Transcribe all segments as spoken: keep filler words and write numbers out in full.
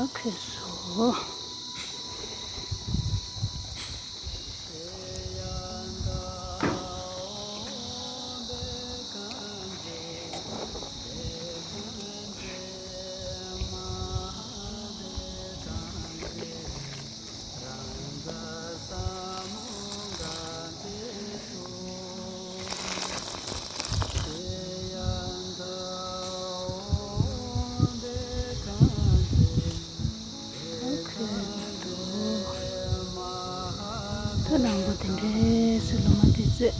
ཁོས་སོ། ད་ནང་པ་དེ་འདྲས་སུ་ལོ་མ་དེ་བཙོས།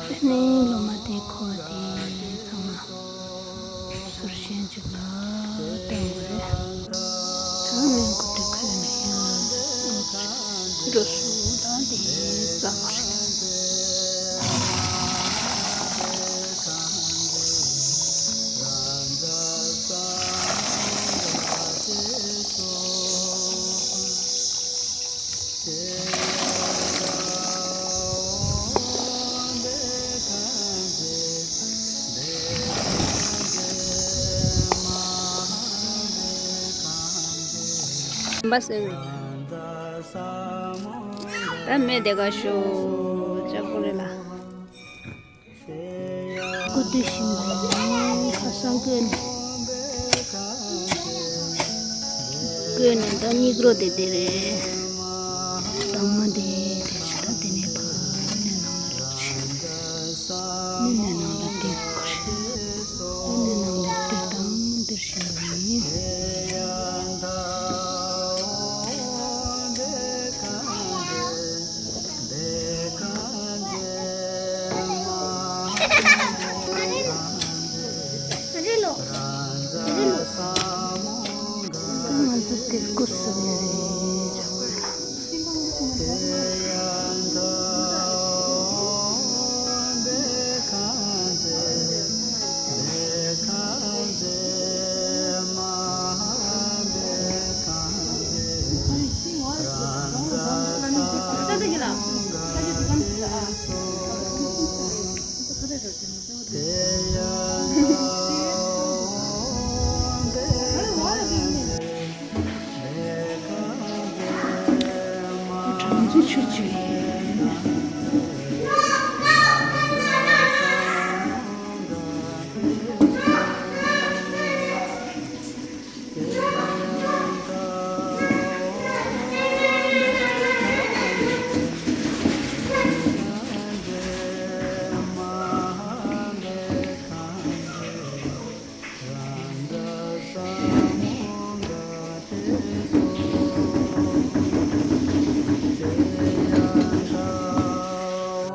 དེ་ནས་ལོ་མ་དེ་འཁོར་བ་དེ་ཚང་མ་ཟུར་ཤན་གཅིག་ལ་བཏང་དགོས་རེད། ད་མེན་ཀུ་ཏི་ཁ་ནས་ཡང་འགྲོ་སོང་། ད་དེ་རྩ་བ་རེད། ད་མེ་དེ་ག་ཤོ་ཅག་པོ་རེད་ལ། སྐུ་དུས་ཤིང་ཁ་སང་བསྐོལ་ནས། བསྐོལ་ནས་ད་སྙིགས་རོ་དེ་དེ་རེད། དྭངས་མ་དེ་དེ་ཚོ་ད་དེ་ནས་ཕར་ནས་ནང་ལ་ལོག་ཆེ། ནས་ནས་ནང་ལ་དེ་ཁོ་རེད། ནས་ནང་ལ་དེ་དང་དེར་ཤིང་ནི།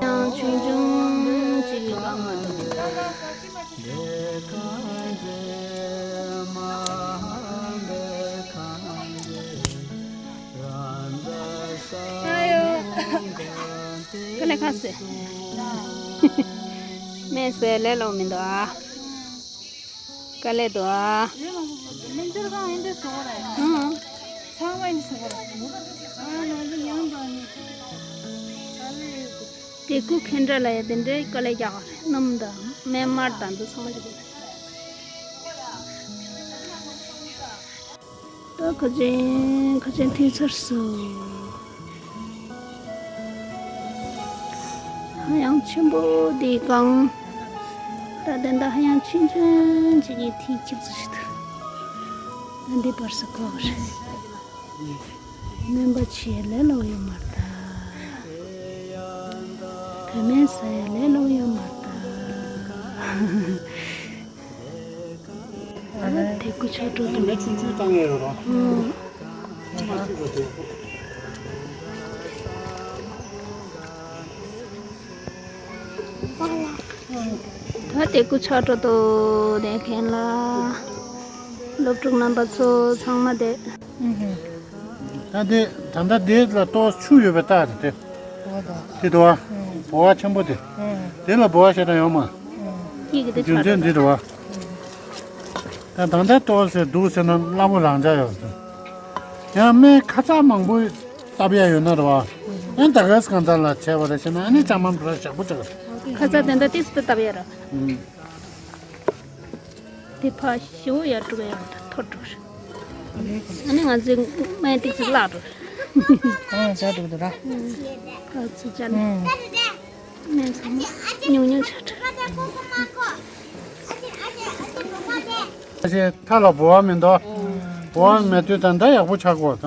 ཡང་ཆུང་ཆུང་ཅིག་གི་ལག་མ་འདུག་ཨ་ཡོ། ཀ་ལེ་ཁ་སེ། མེ་སེ་ལེ་ལོ་མི་འདུག་ཨ། དཀའ་ལས་འདུག་ཨ། ཨང་། དེ་ཀུ་ཁེན་ཏྲ་ལ་ཡ་དེ་འདྲའི་དཀའ་ལས་རྒྱག་ག་རེད། སྣུམ་དང་སྨན་མར་དང་འདི་ཚང་མ་རེད། ད་ཁ་ཅན་ཁ་ཅན་ཐོན་ཚར་སོང་། ཧ་ཡང་ཆེན་པོ་དེ་གང་། ད་དེ་འདྲ་ཧ་ཡང་ཆུང་ཆུང་ཅིག་གི་ཐིག་ཁྱིབ་ཚུལ་ཞིག་འདུག་ད་འདི་བར་སུ་གོ་བ་རེད། སྨན་པ་བྱེད་ལས་སླ་པོ་ཡོད་མ་རེད་ད། བོད་སྨན་ཟ་ཡ་ལས་སླ་པོ་ཡོད་མ་རེད་ད། ཨ་ལས། དེ་ཀུ་ཆ་འགྲོ་འདུག་ངས་ཆུང་ཆུང་བཏང་ཡས་ཡོད་རོ། ཨོ། ད་དེ་ཀུ་ཆ་འགྲོ་འདུག་དེ་མཁན་ལ། སློབ་ཕྲུག་རྣམ་པ་ཚོ་ཚང་མ་དེ། ད་དེ་ད་ལྟ་དེ་ལ་ཏོག་ཆུ་ཡོད་པའི་རྟགས་རེད་དེ། དེ་འདུག་བ། འབུ་བ་ཆེན་པོ་དེ། དེ་ལ་འབུ་བ་ཞེ་དྲག་ཡོད་མ། ཡིད་ཀྱི་དེ་རྒྱུ་མཚན་འདི་རེད་བ། ད་ད་ལྟ་ཏོག་ཙམ་འདུག་ཟེར་ན་སླ་པོ་རང་འཇགས་ཡོད་རེད། ཡང་སྨན་ཁ་ཚ་མང་པོ་བཏབ་ཡ་ཡོད་ན་རེད་བ། ཡང་ད་ག་སེ་གང་ཚ་ལ་བྱས་པ་རེད་ཟེར་ན་ཨ་ནི་ཅང་མ་འགྲོ་ཞག་པོ་ཅིག་རེད། ཁ་ཚ་དེ་འདྲ་ཏིས་ཏི་བཏབ་ཡ་རེད། ཨུམ། དེ་ཕ་ཞེ་བོ་ཡར་འགྲོ་གི་ཡོད་མ་ཐག་ཐོར་འགྲོ་རེད། ཨ་ནི་ང་ཚོའི་སྨན་ཏིག་ཙི་བརླག་འགྲོ། ཨ་ཅག་འགྲོ་འདུག་ར། ཨ་ཙི་ཅག་ནི། ཨ། སྨན་ཚང་མ་ཉུང་ཉུང་ཆགས་འགྲོ། ཨ་ཅེ་ཐ་ལ་བོ་བ་མི་འདུག་བོ་བ་མེད་དུས་ད་ད་ཡག་པོ་ཆགས་གོ་ད།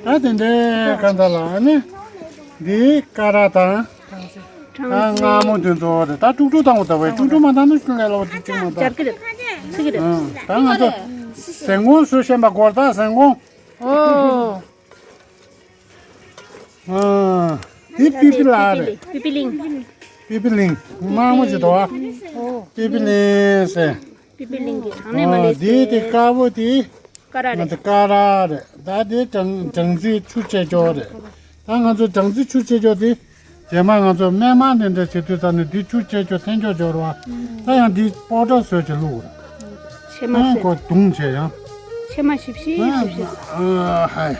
ད་དེ་འདྲའི་གང་ད་ལ་ཨ་ནི། འདི་ཀ་ར་དང་། ད་མངར་མོ་དེ་ཚོ་རེད། ད་དཀྲུག་དཀྲུག་བཏང་བ་ད་བས་དཀྲུག་དཀྲུག་མ་བཏང་ན་ཤུལ་ལས་སླ་བོ་དེ་གཅིག་མ་ད། སྦྱར་གི་རེད། ཚིག་གི་རེད། ཨང་། ད་ང་ཚོ་ཟན་གོང་བཟོས་བཞིན་པ་སྐོར་ད་ཟན་གོང་། ཨོ། ཨང་། དེ་པི་པི་ལ་རེད། པི་པི་ལིང་། པི་པི་ལིང་། མངར་མོ་ཞིག་འདུག་ཨ། ཨོ། པི་པི་ལིང་ཟེར། པི་པི་ལིང་གི་གྲངས་ནས་མ་ཨོ་ལས་དེ་དེ་ཟེར། དཀར་པོ་དེ། ཀ་ར་ང་རེད། ཚོ་ཀ་ར་རེད། ད་དེ་སྦྲང་སྦྲང་རྩི་ཆུ་བཅད་ཅོག་རེད། ད་ང་ཚོ་སྦྲང་རྩི་ཆུ་བཅད་ཅོག་དེ། རྗེས་མ་ང་ཚོ་སྨན་མང་འདི་འདྲ་བྱེད་དུས་ཙ་ནས་འདི་ཆུ་བཅད་ཅོག་འཐེན་ཅོག་འབྱོར་བ། ད་ཡང་འདི་པའོ་ཌར་བཟོས་བྱས་བླུགས། ཕྱེ་མ་ཨང་ཟེར། ཁོ་བརྡུངས་བྱས་ཡང་། ཕྱེ་མ་ཞིབ་ཞིབ་ཨ་ཞིབ་ཞིབ། ཨ་ཧའི།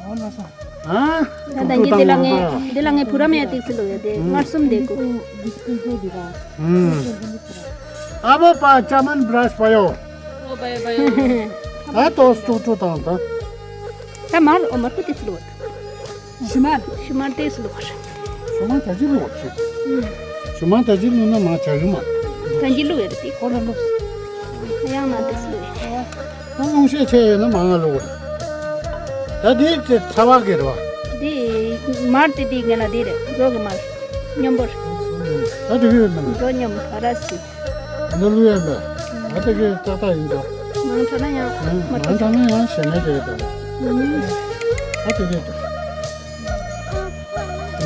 ཨོ་ལ་སོ། ཨ། ད་ད་ངས་འདི་ལ་ངས་འདི་ལ་ངས་བུ་རམ་ཡ་ཏིག་སི་ལོ་ཡ་དེ་མངར་གསུམ་དེ་གོ། ཨ་བ་པ་ཅ་མན་བྲ་ཤ་པ་ཡོ། ཨོ་བ་ཡོ་བ་ཡོ། ད་ཏོ་སུ་ཏུ་ཏུ་དང་ད། ད་མར་ཨོ་མར་ཁུ་ཏིག་སི་ལོ། ཞུ་མར། ཞུ་མར་ཏིག་སི་ལོ། ཞུ་མར་ད་ཅི་ལོ་ཞུ། ཞུ་མར་ད་ཅི་ལོ་ན་མ་ཆ་ཡུ་མ། ད་ཅི་ལོ་ཡ་དེ་ཁོ་ལ་ལོ། ཡང་མ་ཏིག་སི་ལོ། ད་རླུང་ཤས་ཆེ་ཡོད་ན་མང་ང་ལོ། ད་དེ་དེ་ཚ་བ་གི་རེད་བ། དེ་མར་དེ་དེ་ངན་ལ་དེ་རེད་མཛོ་གི་མར། སྙོམས་པོར། ད་དེ་གི་ཡོད་མིན། མཛོ་སྙོམས་ག་ར་སི། ནུ་ལུ་ཡོད་མིན། ད་དེ་གི་ཏག་ཏག་ཡིན་ཙང་། མང་དྲགས་ན་ཡང་མ་མང་ཐུབ། དྲགས་ན་ཡང་ཞེ་ནས་དེ་ད། ད་དེ་གི་ད།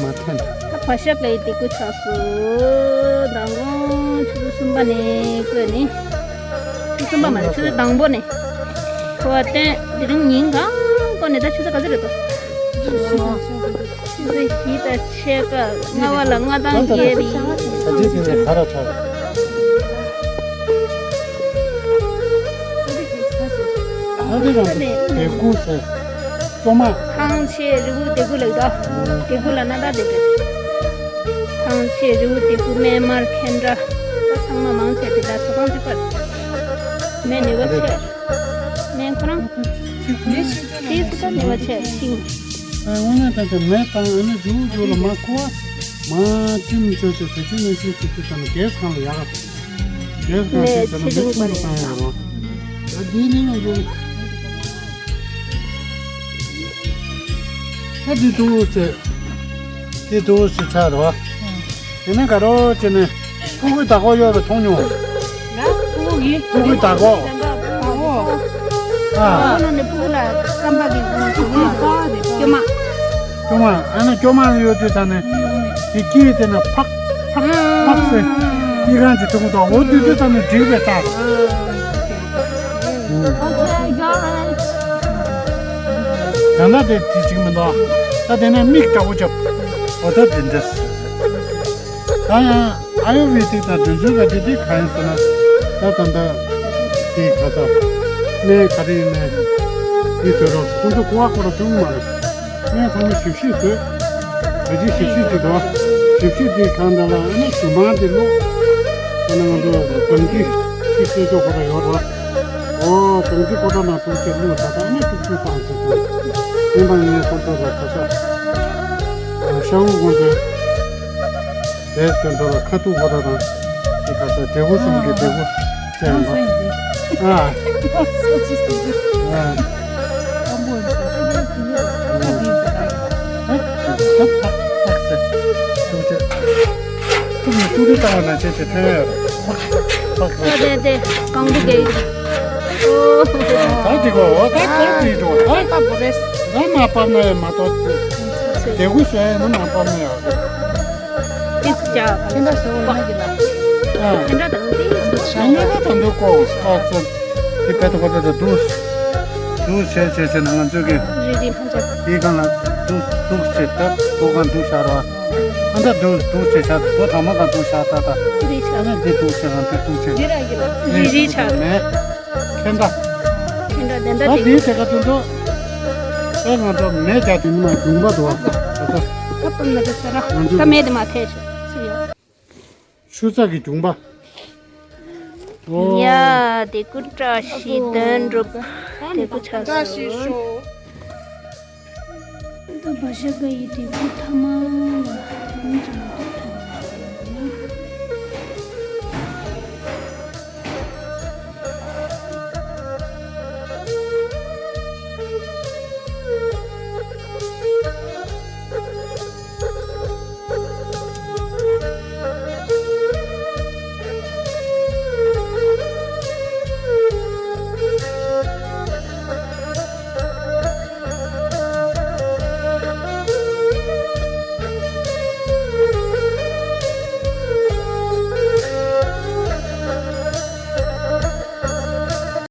མ་འཐེན། ད་བ་ཤ་ཀའི་དེ་ཀུ་ཆགས་སུ་མདང་དགོང་ཆུ་ཚོད་གསུམ་པ་ནས་བསྐོལ་ནས། ཆུ་ཚོད་གསུམ་པ་མ་རེད། ཆུ་ཚོད་དང་པོ་ནས་ཁོ་བ་བསྟན། དེ་རིང་ཉིན་གང་བསྐོལ་ནས་ད་ཆུ་ཚོད་ག་ཚོད་རེད་དོ། ཆུ་ཚོད་བཞི་དང་ཕྱེད་ཀ་ལྔ་པ་ལ་ལྔ་དང་བརྒྱད་རེད། ད་ཅི་དེ་ནས་ག་ར་ཆགས། ཨ་ནི་རང་གི་དེ་ཀུ་ཟེར། སྐྱོ་མ། ཐང་ཆད་རི་བོ་དེ་ཀུ་ལེགས་དོ། དེ་ཀུ་ལ་ན་ད་དེ་དེ། ཐང་ཆད་རི་བོ་དེ་ཀུ་སྨན་མར་ཁེན་དྲ། ད་ཚང་མ་མང་ཆད་དེ་ད་ཚོ་ཁང་དེ་པར། སྨན་ནི་བ་ཆད། སྨན་ཁོ་རང་། དེ་ཚོ་ད་ནི་བ་ཆད་ཤིང་། ཨ་དངོས་གནས་ད་ཆ་མེ་བཏང་ཨ་ནི་རི་བོ་རྒྱུ་ལ་མ་ཁུ་བ། མ་ཅིམ་ཆོས་ཆོས་དེ་ཆུ་ནས་ཤིང་ཆུ་ཆུ་ད་ནི་གེ་སི་ཁང་ལ་ཡག་ག། རེད་ཁ་ནས་ཤེས་ཚེ་ན་མི་ཆུང་དུ་བཏང་ཡ་རོ། ད་འདི་ནི་ང་ཚོ་ད་འདི་འདུག་ཟེར། འདི་འདུག་ཟེར་ཆགས་རོ། དེ་ནས་ག་རོ་བྱས་ནས་ཕྲུ་གུའི་བདག་པོ་ཡོད་པ་མཐོང་མྱོང་། ཕྲུ་གུའི་བདག་པོ། ཨ། ཁོ་ན་ནི་ཕྲུ་གུ་ལ་རྩམ་པ་གི་སྐྱོ་མ། སྐྱོ་མ། སྐྱོ་མ། ཨ་ནི་སྐྱོ་མ་ཡོད་དུས་ད་ནི། དེ་སྐྱེས་དེ་ན་ཕག་ཕག་ཕག་ཟེར། ཨི་རང་གི་ཐུག་དང་འོ་དུས་དུས་ད་ནི་འགྲིག་པའི་རྟགས། ད་ན་དེ་དེ་གཅིག་མི་འདུག་ད་དེ་ནས་མིག་དྲག་པོ་བྱབ། འོ་ད་དེ་འདྲ་ཟེར། ད་ཡང་ཨ་ཡུར་ཝེ་དིག་དང་དེ་ཚོའི་ག་དེ་དེ་ག་ཡིན་ཟེར་ན། ད་ད་ད་དེ་ག་ས་སྨན་ག་རེ་ཡིན་ནའི་དེ་ཚོ་རོ་ཁོང་ཚོ་ཀོ་བ་ཀོ་ར་བྱུང་མ་རེད། ངས་ཚང་མ་ཞིབ་ཞིབ་བཟོས། བོད་ཀྱི་ཞིབ་ཞིབ་ཀྱི་འགྲོ་བ། ཞིབ་ཞིབ་དེ་གང་འདྲ་ལ་ཨ་ནི་ཞུ་མང་དེ་ཀློག་ཨ་ནི་ང་ཚོ་སྦྲང་རྩི་ཞིབ་ཞིབ་ཀྱི་ཁོ་ཐག་ཡོད་རེད་བ། ཨོ་སྦྲང་རྩི་ཁོ་ཐག་ནང་བླུགས་བྱས་བླུགས་ད་ད་ཨ་ནི་བླུགས་བླུགས་བཏང་བྱས་བྱས། བསྟན་པ་ངའི་ཁོ་ཚོ་ལ་ཁ་ཤ། ཤ་བོ་ཁོང་ཚོས། དེ་ཚོ་ཚོ་ལ་ཁ་ཐུག་ཁོ་ཐག་དང་། དེ་ག་ས་འབྲས་བུ་གསུམ་གྱི་འབྲས་བུ་ཅན་པ། ཨ། ཨ། ཨ། ཐུག་ནས་ཏུ་རི་བཏང་བ་ན་ཆེ་ཆེ་ཐོན་ཡོད་རེད། ཨ་དེ་དེ་གང་བུ་གེ། ཨོ། ད་འགྲིག་གོ་ད་གར་བྲིས་འགྲོ་ད། ད་མ་པབ་ན་ཡང་མ་གཏོགས། དེ་གུ་ཟེར་ཡ་ན་མ་པབ་ན་ཡང་། ཏིག་ཅག་ཁྱེད་འདྲ་བཟོ་བ་ན་གི་ལ། ཨ། ཁྱེད་འདྲ་དང་ཏིག་ཅག་ཁྱེད་འདྲ་དང་འདུག་གོ་ཨ་ཙི། དེ་བེད་དུ་ཁོ་ད་ད་འདུག་འདུག་བྱས་བྱས་བྱས་ན་ང་ཚོས་གི་རི་རི་ཕ་ཅག་དེའི་སྒང་ལ་འདུག་འདུག་བྱས་ད་འདུག་གང་འདུག་བྱ་རོགས། ཨ་ད་འདུག་འདུག་བྱས་བྱ་འདུག་དང་མ་གང་འདུག་བྱ་ད་ད། རི་ཆག་ཨ་ན་འདི་འདུག་བྱས་ང་ཚོས་འདུག་བྱས། འདི་ར་གི་ལ། རི་རི་ཆག་མེད། ཁྱེད་འདྲ། ཁྱེད་འདྲ་དེ་འདྲ་ད་དེ་དེའི་ཐད་ཀ་དེ་ཚོ། ད་ང་ཚོ་མེ་རྒྱག་དུས་ནི་མ་གྱུང་པ་འདུག་བ། ད་ད་ད་ཕམ་ན་ད་ས་ར། ང་ཚོ་ད་མེ་དེ་མ་ཐེ་ཆུ་ཡོ། ཆུ་ཚ་གི་གྱུང་པ། ཨོ། ཡ་དེ་ཀུ་བཀྲ་ཤིས་དོན་གྲུབ། ད་ དེ་གུ་ཆགས་སོང་། ད་བ་ཤ་ཀ་ཡི་དེ་གུ་ཐ་མ་ལ་དེ་མི་ཚང་ད།